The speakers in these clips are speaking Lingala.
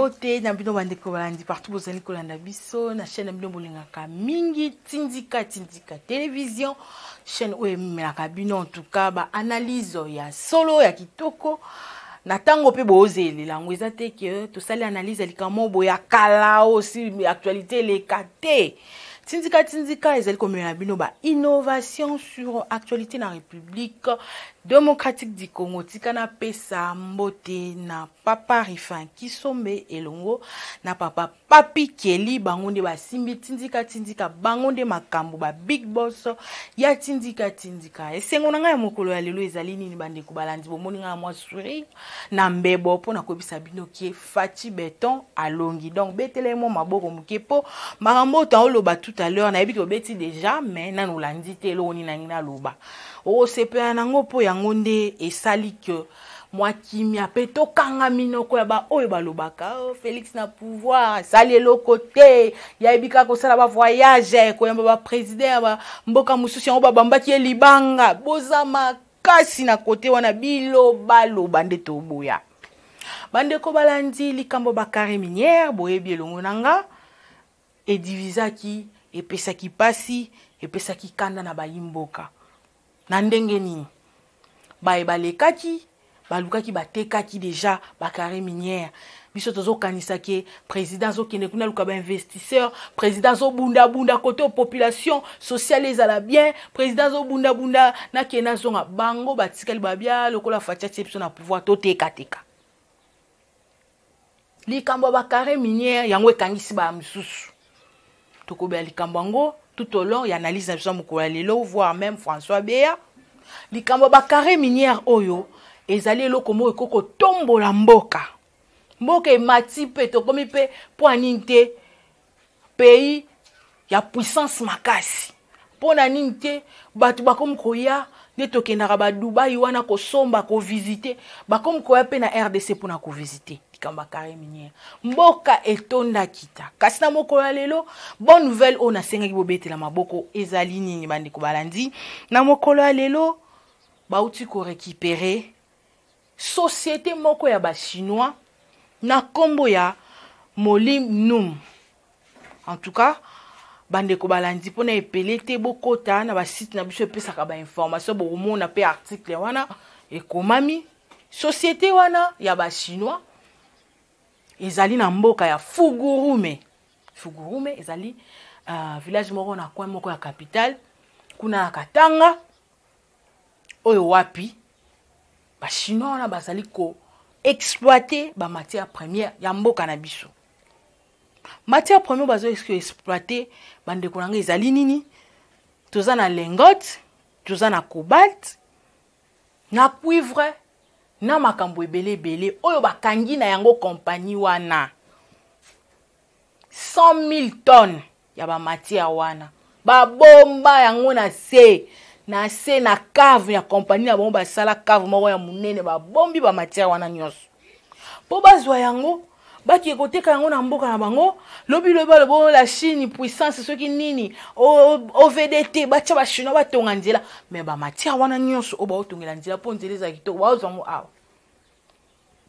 Mbote na bino bandeko balandi partout bozali kolanda biso na chaîne na bino bolingaka mingi Tindika Tindika Télévision, chaîne oyo ememelaka bino en tout cas ba analyse ya solo ya kitoko na ntango mpe bozelela yango. Eza te ke tosali analyse ya likambo boye ya kala aussi actualité eleka te. Tindika Tindika ezali komemela bino ba innovation sur actualité na République démocratique du Congo. Tika napesa mbote na papa Rifin Kisombe elongo na papa Papi Kelly, bango nde basimbi Tindika Tindika, bango nde makambo ba big boss ya Tindika Tindika. Esengo na ngai ya mokolo ya lelo ezali nini bandeko balandi? Bomoni ngai mwa sourire na mbebo mpo na koyebisa bino ke Fatshi Beton alongi. Donc betela ye mwa maboko moke mpo makambo oyo taoloba tout à l'heure nayebi ke obeti déjà, mais nanu olandi te eloko nini nangi naloba. Okosepela nango mpo yango nde esali ke mwa kimia mpe tokanga minoko ya baoyo balobaka oh, Félix na pouvoir asali eloko te, yayebi kaka kosala bavoyage, koyamba baprésident ya mboka mosusu, yango babambaki ye libanga. Boza makasi na kote wana, bilobaloba nde toboya. Bandeko balandi, likambo bacarré minière, boyebi elongo na nga, edivisaki, epesaki pasi, epesaki kanda na bayimboka. Na ndenge nini baye balekaki balukaki batekaki déjà bacarré minière? Biso tozokanisa ke président azokende kuna luka bainvestisseur, président azobundabunda kote population sociale ezala bien, président azobundabunda nakende azonga. Bango batikali babia lokola Fatshi atie biso na pouvoir, totekateka. Likambo ya bacarré minière yango ekangisi baya mosusu. Tokobela likambo yango tout au long ya analyse na biso ya mokolo ya lelo, voire même François Beya. Likambo ya bacarré minière oyo ezali eloko moko ekoki kotombola mboka. Mboka emati mpe tokomi mpe mpo ya nini te pays ya puissance makasi? Mpo na nini te bato bakomi koya nde tokendaka badubai wana kosomba, kovisite, bakomi koya mpe na RDC mpona kovisite? Likambo ya carré minière, mboka etondaki ta. Kasi na mokolo ya lelo, bonne nouvelle oyo nasengaki bobetela maboko ezali nini bandeko balandi? Na mokolo ya lelo bauti korécupérer société moko ya bachinois na nkombo ya Molybdenum. En tout cas bandeko balandi, mpona epele te, bokota na basite na biso epesaka bainformation, bokomona mpe article wana ekomami. Société wana ya bachinois ezali na mboka ya Fugurume. Fugurume ezali village moko na coin moko ya capitale kuna ya Katanga, oyo wapi bachinois wana bazali koexploite bamatière première ya mboka na biso. Matière première bazo exploite, bandeko na ngai, ezali nini? Toza na lingot, toza na cobalt, na cuivre, na makambo ebele ebele oyo bakangi na yango kompagnie wana. 100 000 tonnes ya bamatière wana babomba yango na se na se na cave ya kompagnie na bango. Basala cave moko ya monene, babombi bamatière wana nyonso mpo bazwa yango, bakee koteka yango na mboka na bango. Lobi lobi balobi la Chine puissance soki nini OVDT, batya bachinois batonga nzela. Mais bamatière wana nyonso oyo baotongela nzela mpo nzela eza kitoko, baozwa yango awa.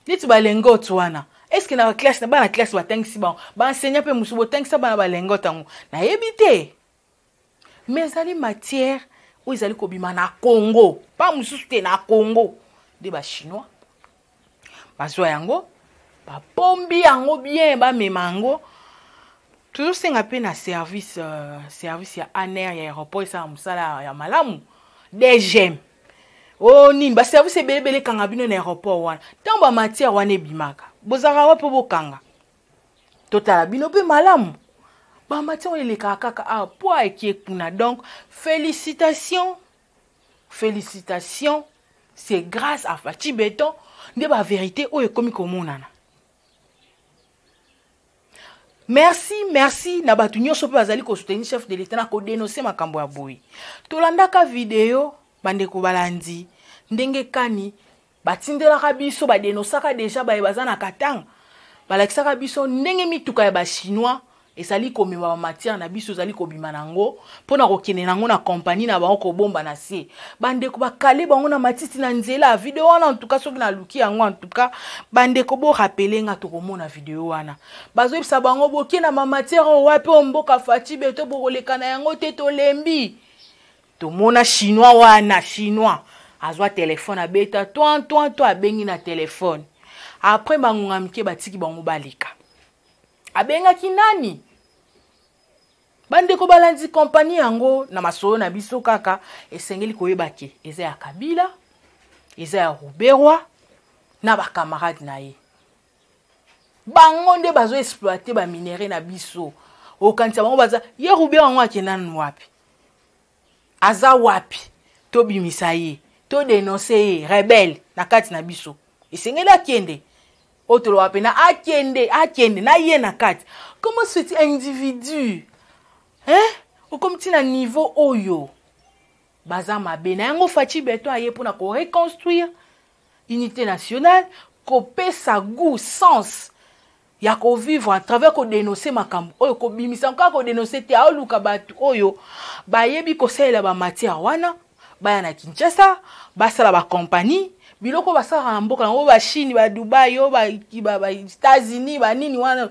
Neti balingots wana, est-ce na classe na bana classe batangisi bango? Baenseignant mpe mosusu botangisa bana balingots yango, nayebi te. Mais ezali matière oyo ezali kobima na Congo, pa mosusu te, na Congo nde bachinois bazwa yango, bapombi yango bien, bamema yango. Tozosenga mpe na service ya ANR ya aéroport esala mosala ya malamu. DGM o nini, baservice ebele ebele ekanga bino na aéroport wana. Ntango bamatière wana ebimaka, bozalaka wapi mpo bokanga? Totala bino mpe malamu. Bamatière wana elekaka kaka awa po ekie kuna. Donc félicitation, félicitation, c'est grâce à Fatshi Béton nde bavérité oyo ekomi komonana. Merci, merci na bato nyonso mpe bazali kosoutenir chef de l'État na kodénonce makambo ya boye. Tolandaka video, bandeko balandi, ndenge kani batindelaka biso, badenosaka déjà baye baza na Katanga, balakisaka biso ndenge mituka ya bachinois. Ezali komema ba matière na biso, ezali kobima na yango mpo na kokende na yango na compagnie na bango kobomba na se. Bandeko bakale bango na matiti na nzela. Video wana en tout cas soki naluki yango, en tout cas bandeko bo rappeler nga, tokomona video wana. Bazoyebisa bango boke na ba matière oyo wapi, oyo mboka Fatshi Beto bokoleka na yango te, tolembi. Tomona chinois wana, chinois azwa telefone abeta toan toan to, abengi na telefone. Après bangonga mike batiki bango baleka. Abengaki nani? Bandeko balandi kompani yango na masolo na biso kaka, esengeli koyeba ke eza ya Kabila, eza ya Ruberwa na bakamarade na ye. Bango nde bazo exploiter ba minerais na biso. Okanisa bango baza ye Ruberwa yango akenda nanu wapi? Aza wapi? Tobimisa ye, to dénoncer ye rebelle na kati na biso. Esengeli akende. Oyo toloba pena akende, akende na ye na kati. Comment ce individu, hein? Okomi ti na niveau oyo baza mabe na yango. Fatshi Beton aye mpona ko reconstruire unité nationale, kopesa goût, sens ya kovivre à travers kodénoncer makambo oyo, kobimisa kaka kodénoncer te, aoluka bato oyo bayebi kosalela bamatière wana, baya na Kinshasa basala bakompagnie. Biloko basalaka na mboka yango, Bachine, Badubai, oyo Baétats-Unis, banini wana,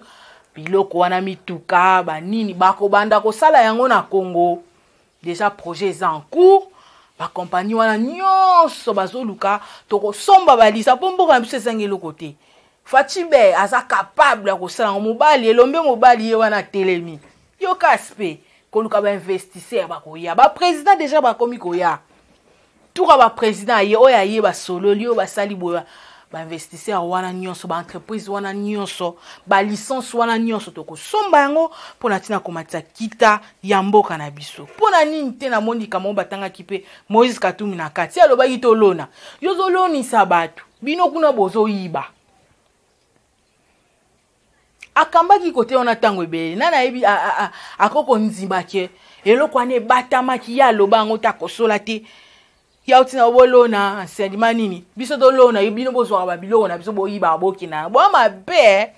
biloko wana, mituka, banini, bakobanda kosala yango na Congo. Déjà projet eza en cours, bakompagnie wana nyonso bazoluka, tokosomba balisa mpo mboka na biso ezangi eloko te. Fatshi be aza capable ya kosala yango. Mobali elombe, mobali ye wana atelemi, yoka aspect koluka bainvestisseur bakoya. Baprésident déjà bakomi koya, tuka baprésident aye, oyo aye basololi, oyo basali boye, bainvestisseur wana nyonso, baentreprise wana nyonso, balicence wana nyonso tokosomba yango mpona ntina komatisa kita ya mboka na biso. Mpona nini te? Namoni likambo batangaki mpe Moïse Katumbi na kati, alobaki tolona. Yo ozolonisa bato, bino kuna bozoyiba. Akambaki kote wana ntango ebele, nani ayebi akoki kondima ke eloko wana ebatamaki? Ye aloba yango te, akosola te. Ya otina bolona enseignement nini? Biso tolona, yo bino bozwaka babiloko na biso, boyibaka, bokenda boya mabe.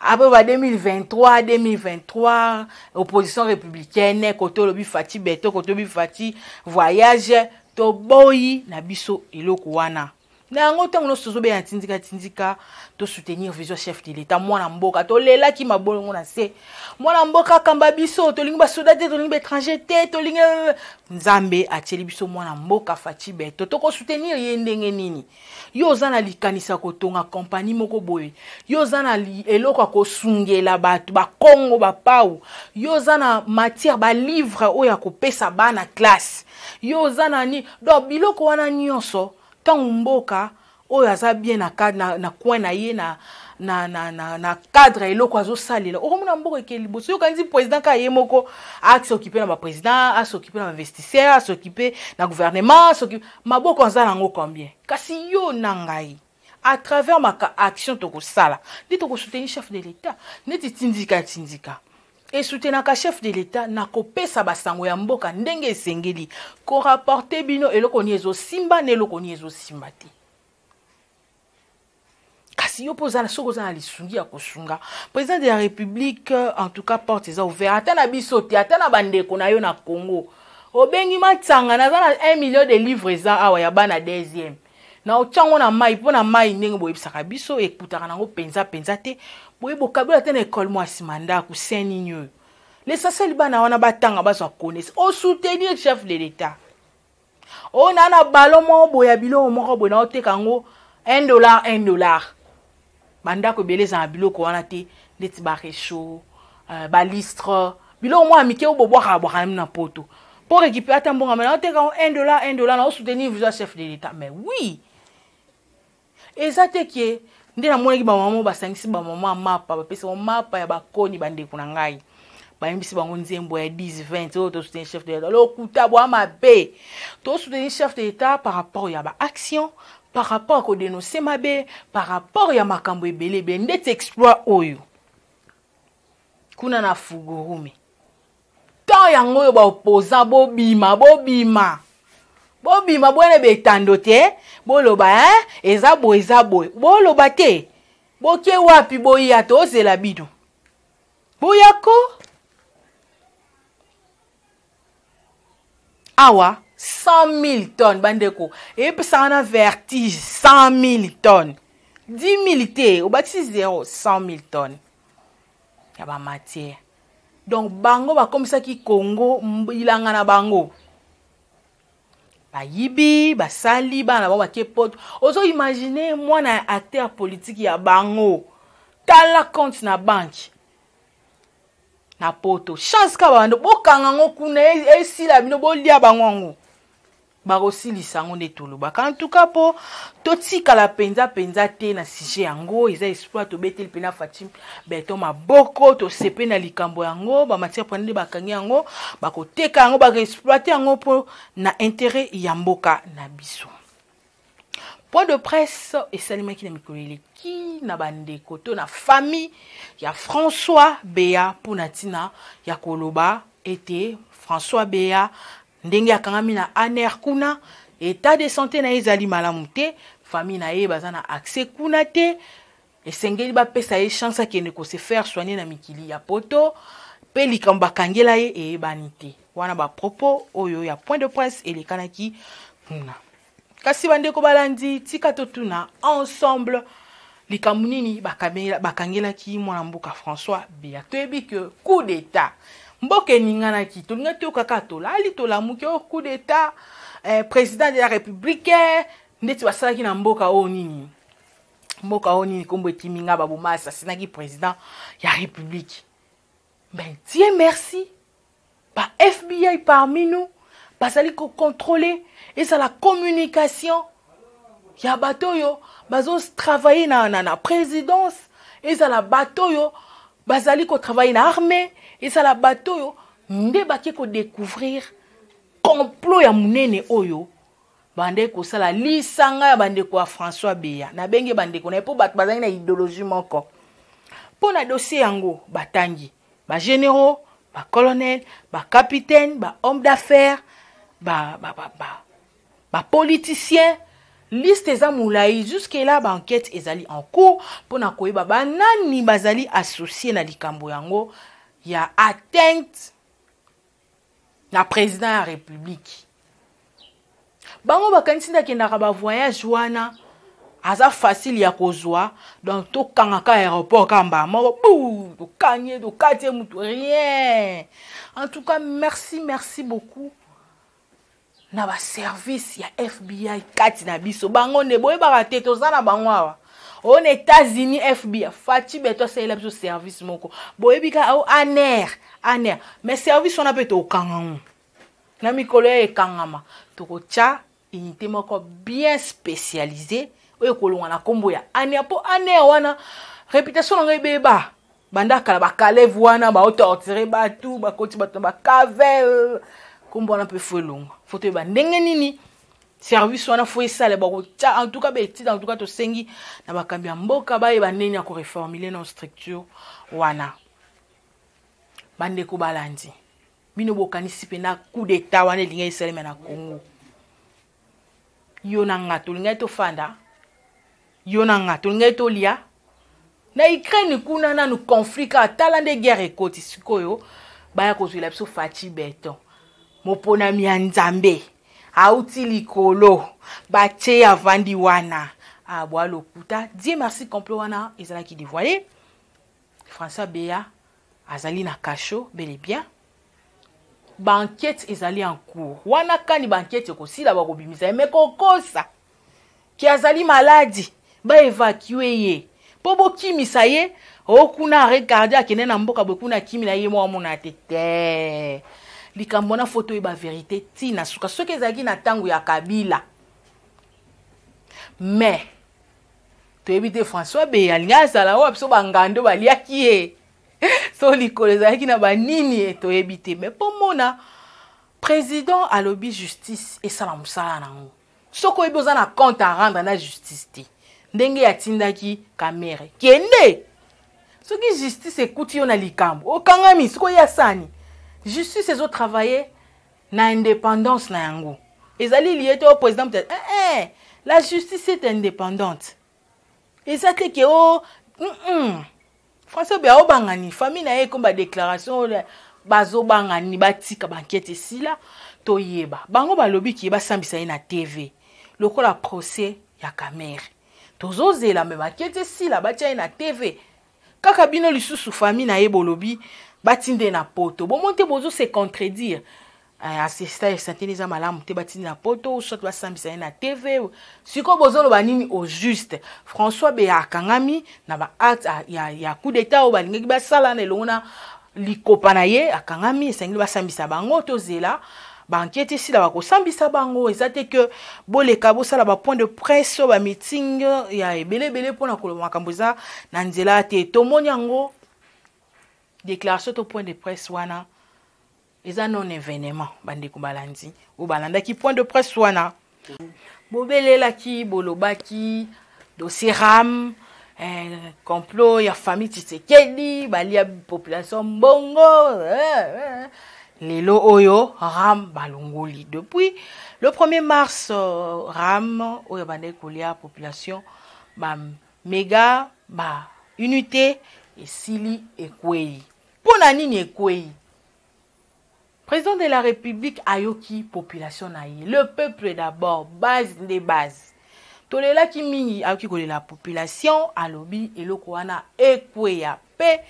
Après ba 2023, 2023 opposition républicaine, kote olobi Fatshi Beto, kote olobi Fatshi voyage, toboyi na biso eloko wana. Na yango ntango nyonso tozobeya tindika tindika, tosoutenir vision chef de l'État, mwana mboka. Tolelaki mabolongo na se, mwana mboka akamba biso. Tolingi basoda te, tolingi baétranger te, tolingi Nzambe atieli biso mwana mboka Fatshi Beto, tokosoutenir ye ndenge nini? Yo oza na likanisi ya kotonga kompani moko boye, yo oza na eloko ya kosungela bato bakongo bapau, yo oza na matière, balivre oyo ya kopesa bana classe, yo oza na ni donc biloko wana nyonso. Ntango mboka oyo aza bien na coin na ye, na cadre ya eloko azosalela, okomona mboka eke liboso. Yokanisi président kaka ye moko as'occupe na baprésident, as'occupe na bainvestisseur, as'occupe na gouvernement, as'occupe maboko aza nango combien? Kasi yo na ngai, à travers maka action tokosala nde tokosoutenir chef de l'État. Neti tindika tindika esoutenaka chef de l'État na kopesa basango ya mboka ndenge esengeli, korapporter bino eloko nini ezosimba na eloko nini ezosimba te. Kasi yo mpo oza, soki oza na lisungi ya kosunga président de la République, en tout cas porte eza ouvert. Ata na biso te, ata na bandeko na yo na Congo, obengi matsanga, naza na 1 million de livre eza awa ya bana deuxième, na otyango na mai mpo na mai ndenge boyebisaka biso ekutaka nango mpenza mpenza te. Boye bokabela te na ekole mwa nsima ndako se nini oyo, l'essentiel bana wana batanga, bazwa connaissance, osoutenir chef de l'État. Oyo na ballon moko boye ya biloko moko boye, na oteka yango 1 dollar, 1 dollar. Bandako ebele eza na biloko wana te, neti baréchaud, balustre, biloko moko ya mike oyo bobwakaka bwaka na poto mpo récupérer ata mbongo. Na oteka yango 1 dollar, 1 dollar, na osoutenir vision chef de l'État. Mais oui, eza te ke nde namonaki bamama basangisi bamama mapa, bapesi bango mapa ya bakoni. Bandeko na ngai, bayembisi bango nzembo ya 10 20 oyo tosoutenir chef de l'État. Lokuta bwa mabe. Tosoutenir chef de l'État par rapport ya baaction, par rapport ya kodénoncer mabe, par rapport ya makambo ebele ebele, ndeti exploit oyo kuna na Fugurume. Ntan yango oyo baopposant bobima, bobima, bobima, boyana betando te, boloba eh? Eza boye, eza boye, boloba te. Boke wapi? Boya, tozela bino. Boyako awa 100 000 tonnes bandeko eyebisaka na vertige 100 000 tonnes 10 000 te obakisi 0 100 000 tonnes ya bamatière. Donc bango bakomisaki Congo bilanga na bango, bayibi, basali bana bango bake poto. Ozo imagine mwana ya acteur politique ya bango, tala compte na banque na poto, chance kaka bando bokanga yango kuna esila bino bolia bango yango bakosilisa yango nde tolobaka. En tout cas mpo totikala mpenza mpenza te na sujet yango, eza espoir. Tobeteli mpena Fatshi Béton maboko, tosepe na likambo yango. Bamatière première nde bakangi yango, bakoteka yango, bakoexploite yango mpo na intérêt ya mboka na biso. Point de presse esalemaki na mikolo eleki na bandeko to na famille ya François Beya mpona ntina ya koloba ete François Beya ndenge akangami na ANR kuna, état de santé na ye ezali malamu te, famille na ye baza na accès kuna te, esengeli bapesa ye chance akende kose faire soigner na mikili ya poto, mpe likambo bakangela ye eyebani te. Wana bapropos oyo ya point de presse elekanaki kuna. Kasi bandeko balandi, tika totuna ensemble likambo nini bakangelaki mwana mboka François Beya. Toyebi ke coup d'état, mboka eninganaki, tolingaki toyoka kaka tolali tolamuki oyo coup d'état, président de la république ndeti basalaki na mboka oyo nini, mboka oyo nini, nkombo ekimi nga, baboma, assassinaki président ya république. Mais Dieu merci, ba FBI parmi nous bazali kocontrôle ezala communication ya bato oyo bazotravaille na présidence, ezala bato oyo bazali kotravaille na armée, ezala bato oyo nde bake kodécouvrir complot ya monene oyo bandeki kosala lisanga ya bandeko ya François Beya. Nabenge bandeko na ye mpo bato bazali na idéologie moko. Mpo na dossier yango, batangi bagénéraux, bacolonel, bacapitaine, bahomme d'affaires, bapoliticien. Liste eza molai. Jusque là baenquête ezali en cours mpona koyeba banani bazali associé na likambo yango ya atteinte na président ya république. Bango bakanisi nde akendaka bavoyage wana aza facile ya kozwa, donc tokangaka aéroport kaka mbala moko bu, tokangi ye, tokati ye mutu, rien. En tout cas merci, merci beaucoup na baservice ya FBI kati na biso. Bango nde boyebaka te, toza na bango awa oyo na États-Unis. FBI, Fatshi Béton asalela biso service moko, boyebi kaka o ANR, ANR, mais service wana mpe tokanga ngo na mikolo ya ekangama. Tokotya unité moko bien spécialisé oyo ekolongwa na nkombo ya ANR, mpo ANR wana réputation nango ebeba banda kala. Bakaleve wana baotortire bato, bakoti bato na bakave. Nkombo wana mpe faut elongwa, faut toyeba ndenge nini service wana faut esala. Bakotya en tout cas baétude. En tout cas tosengi na bakambi ya mboka bayeba ndenge ya koreformule na structure wana. Bandeko balandi, bino bokanisi mpena coup d'état wana elingi esalema na Congo? Yo na nga tolingaki tofanda, yo na nga tolingaki tolia. Na Ukraine kuna nanu conflit kaka, tala nde guerre ekoti sikoyo. Baya kozwela biso Fatshi Béton, moponami ya Nzambe, auti likolo, batie avandi wana abwa lokuta. Dieu merci, complot wana ezalaki dévoilé. François Beya azali na cachot bel et bien. Baenquête ezali en cours wana, kani baenquête ekosila, bakobimisa ye. Me kokosa ke azali maladi, baévacue ye mpo bokimisa ye o kuna arrêt cardiaque, akende na mboka boye kuna, akimi na ye moko amona te te. Likambo wana faut toyeba vérité ntina suka. Soki ezalaki na ntango ya Kabila, mais toyebi te François Beya alingi azala oyo biso bangando baliaki ye so likolo ezalaki na banini, toyebi te. Mais mpo mona président alobi justice esala mosala nango. Soki oyebi oza na compte à rendre na justice te, ndenge atindaki Kamerhe kende, soki justice ekuti yo na likambo, okangami. Soki oya sani, justice ezotravaille na indépendance na yango, ezali lié te o président. La justice est indépendante, eza te ke o. François Beya obanga nini? Famille na ye comme ba déclaration bazobanga nini? Batika ba enquête esila toyeba. Bango balobi ki basambisa ye na TV lokola procès ya Kamerhe. Tozozela me ba enquête esila batia ye na TV. Kaka bino lisusu famille na ye bolobi batinde na poto. Bomoni te bozo se contredire. Eh, asista esanteli eza malamu te batindi na poto soit basambisa ye na tv sikoyo bozoloba nini au juste françois beya akangami na baacte ya, ya coup d'état oyo balingaki basala na elongo na likopa na ye akangami esengeli basambisa bango tozela bankete esila bakosambisa bango eza te ke boleka bosala bapoint de presse bameeting ya ebele ebele mpona koloba makambo eza na nzela te tomoni yango déclaration to point de presse wana eza non evenement bandeko balandi oyo balandaki point de presse wana bobelelaki bolobaki dossier ram eh, complot ya famille Tshisekedi balia population mbongo eh, eh. Lelo oyo ram balongoli depuis le 1er mars euh, ram oyo bandaki kolia population ba mega ba unité esili ekwei Mpo na nini ekweyi? President de la Republique ayoki population na ye. Le peuple d'abord, base nde base. Tolelaki mingi, ayoki kolela population, alobi eloko wana ekweya pe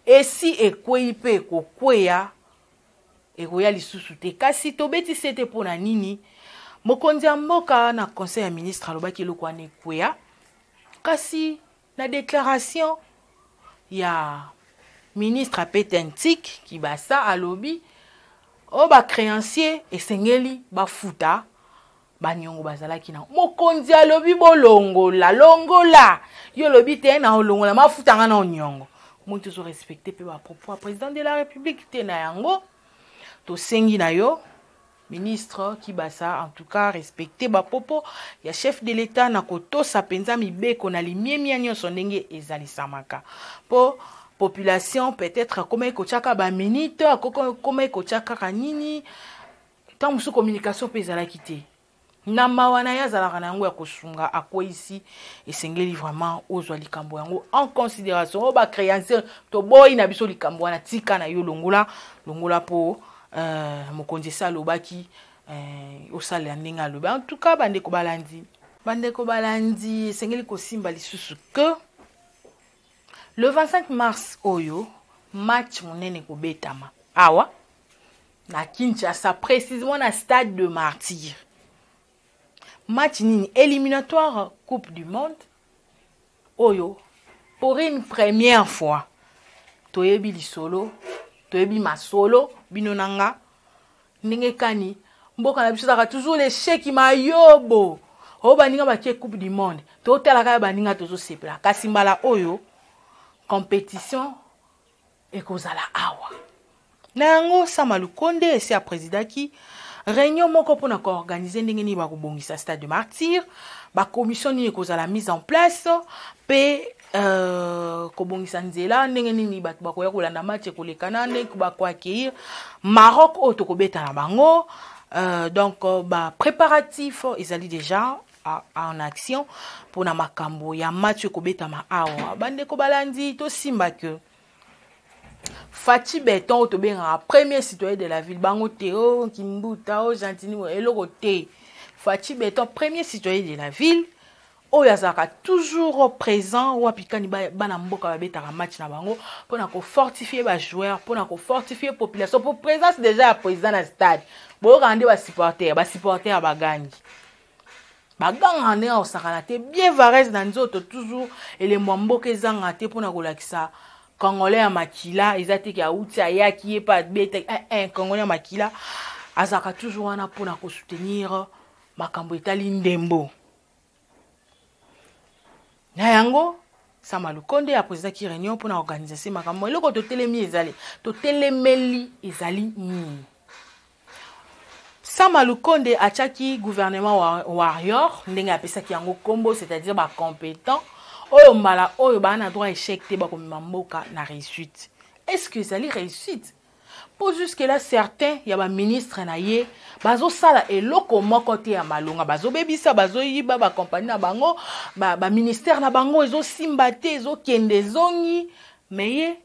esi ekweyi pe ekokweya ekoya lisusu te. Kasi tobeti sete mpo na nini? Mokonzi ya mboka na conseil ya ministre alobaki eloko wana ekweya, kasi Na declaration ya ministre Apetentik Kibasa alobi oyo ba creanciers esengeli bafuta baniongo bazalaki na mokonzi alobi bolongola longola yo olobi te na olongola mafuta nga na oniongo moi tozo respecte mpe bapropos ya président de la république te na yango tosengi na yo Ministre Kibasa en tout cas respecter ba propos ya chef de l'État na kotosa penza mibeko na limemia nyonso ndenge ezalisamaka po population peut-être akomaki kotiaka ba minute akomaki kotia kaka nini ntango mosusu communication mpe ezalaki te na mawa na ye azalaka na yango ya kosunga akweyisi esengeli vraiment ozwa likambo yango en considération oyo bacréancier toboyi na biso likambo wana tika na yo longola longola mpo euh, mokonzi esi alobaki euh, osalela ndenge alobi en tout cas bandeko balandi bandeko balandi esengeli kosimba lisusu que le 25 mars oyo match monene ekobetama awa na Kinshasa précisément na stade de martyr match nini éliminatoire coupe du monde oyo pour une première fois toyebi lisolo toyebi masolo bino na nga ndenge kani mboka na biso ezalaka toujours l'échec mayobo oyo baninga batie coupe du monde totalaka ya baninga tozosepela kasi mbala oyo compétition ekozala awa. Na yango, Sama Lukonde esi a presidaki reunion moko mpo na koorganize ndenge nini bakobongisa stade de martyr, ba commission nini ekozala mise en place mpe euh, kobongisa nzela ndenge nini bato bakoya kolanda match ekolekana ndenge bakoaccueillir Maroc oyo tokobeta na bango euh, donc euh, ba préparatif ezali déjà en action mpo na makambo ya match ekobetama awa bandeko balandi tosimba ke Fatshi Beton oyo tobengaka premier citoyen de la ville bango te o oh, Kimbuta o oh, Gentini eloko te Fatshi Beton premier citoyen de la ville oyo azalaka toujours présent wapi kani bana mboka babetaka match na bango mpona kofortifie bajoueur mpona kofortifie population mpo présence déjà ya président na stade boyokaka nde basupporter basupporter bagangi bagangaka ndenge ya kosakana te bien varese na nzoto toujours elembo ya mboka ezanga te mpona kolakisa congolais ya makila eza te ke awuti ayaki ye mpe abetaki eh, eh, congolais ya makila azalaka toujours wana mpona kosoutenir makambo etali ndembo na yango sama lukonde apresidaki réunion mpona organisation makambo eloko totelemi ezali totelemeli ezali nini Sama Lukonde atiaki gouvernement warrior ndenge apesaki yango kombo c'est-à-dire ba compétent oyo mbala oyo baa na droit échec te bakomema mboka na réussite. Est-ce que ezali réussite? mpo jusque là certains ya baministre na ye bazosala eloko moko te ya malonga bazobebisa bazoyiba bakompani na bango baministère ba na bango ezosimba te ezokende ezongi. Mais ye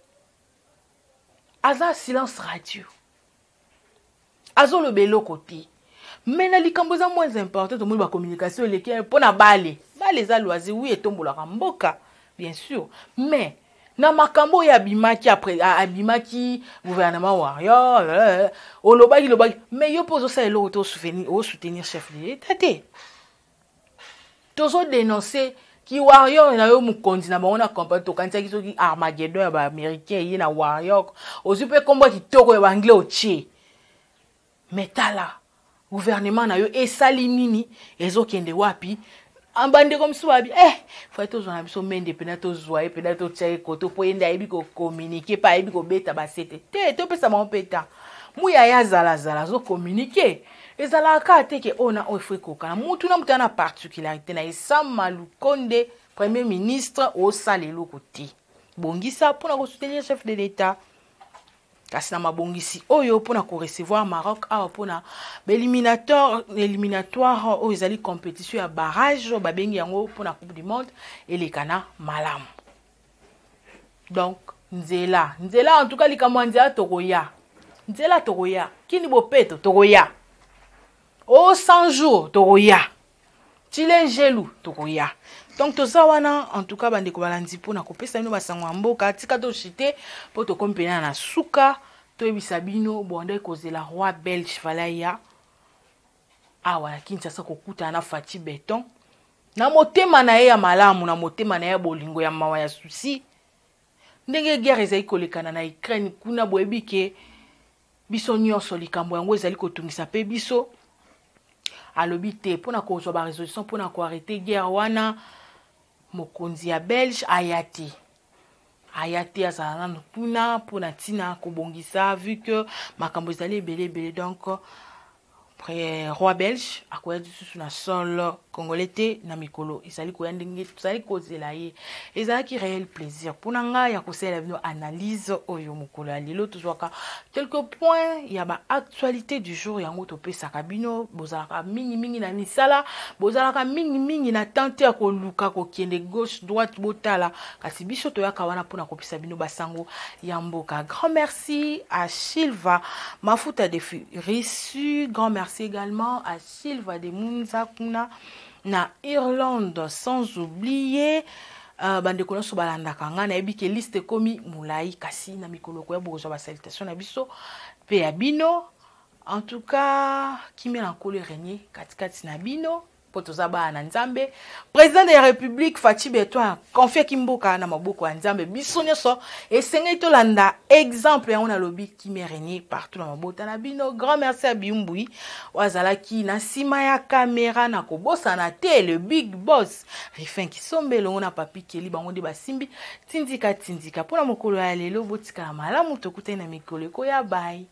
aza silence radio, azoloba eloko te. Mais na likambo eza moins important, tomoni bacommunication eleki mpo na bale bale eza loisir, oui, etombolaka mboka bien sûr, mais na makambo oyo abimaki après, abimaki gouvernement warrior, olobaki lobaki, mais yo mpo ozosala eloko te, osoutenir chef de l'État te. Tozodénonce ki warrior na yo, mokonzi na bango na campagne. Tokanisaki soki Armageddon ya baaméricain eye na warrior, ozwi mpe nkombo ya kitoko ya baanglais otie. Mais tala gouvernement na yo esali nini, ezokende wapi? Bandeko mosusu babi fai tozwa na biso Mende mpena, tozwa ye mpena, totia ye koto mpo ye nde ayebi kocommuniquer mpe ayebi kobeta basete te. Topesa bango mpe ta muya ye azalazala azocommuniquer. Ezalaka kaka te ke oyo na oyo efo ekokana, mutu na mutu aza na particularité na ye. Sama Lukonde, premier ministre, osala eloko te, bongisa mpona kosoutenir chef de l'État. Kasi na mabongisi oyo mpona korecevoir Maroc awa mpona baéliminatoire, éliminatoire oyo ezali compétition ya barrage babengi yango mpona Coupe du monde, elekana malamu. Donc nzela nzela, en tout cas likambo ya nzela tokoya, nzela tokoya, kini bopeto tokoya, o 100 jours tokoya, Tshilejelu tokoya. Donc toza wana, en tout cas bandeko balandi, mpona kopesa bino basango ya mboka. Tika toshite mpo tokomi mpena na suka. Toyebisa bino bonde kozela roi belge fallait awa na Kinshasa kokutana na Fatshi Béton na motema na ye ya malamu, na motema na ye ya bolingo, ya mawa, ya souci, ndenge guerre ezali kolekana na Ukraine kuna. Boyebi ke biso nyonso likambo yango ezali kotungisa mpe biso. Alobi te mpona kozwa barésolution mpona koarrêter guerre wana, mokonzi ya Belge aya te, aya te, azala nanu kuna mpona ntina kobongisa, vu que makambo ezali ebele ebele. Donc roi belge akoya lisusu na sol congolais te na mikolo ezali koya, ndenge tozali kozela ye. Ezalaki réel plaisir mpona ngai ya kosalela bino analyse oyo mokolo ya lelo. Tozwaka quelques points ya baactualité du jour, yango topesaka bino. Bozalaka mingimingi na misala, bozalaka mingimingi na tente ya koluka kokende gauche droite botala, kasi biso toyaka wana mpona kopesa bino basango ya mboka. Grand merci à Silva Mafuta de Reçu, grand merci également à Silva de Munza kuna na Irlande, sans oublier bandeko nyonso balandaka ngai. Nayebi ke liste ekomi molai, kasi na mikolo koya bokozwa basalutation na biso mpe ya bino. En tout cas, kimia na Nkolo erégner katikati na bino, mpo toza bana na Nzambe. Président de la République Fatshi Béton aconfiaki mboka na maboko ya Nzambe. Biso nyonso esengeli tolanda exemple yango. Nalobi kimia régner partout na mabota na bino. Grand merci ya Biumbui oyo azalaki na nsima ya kamera, na kobosana te le big boss Rifin Kisombe elongo na Papi Keli, bango nde basimbi Tindika Tindika mpona mokolo ya lelo. Botikala malamu, tokutani na mikolo ekoya. Bye.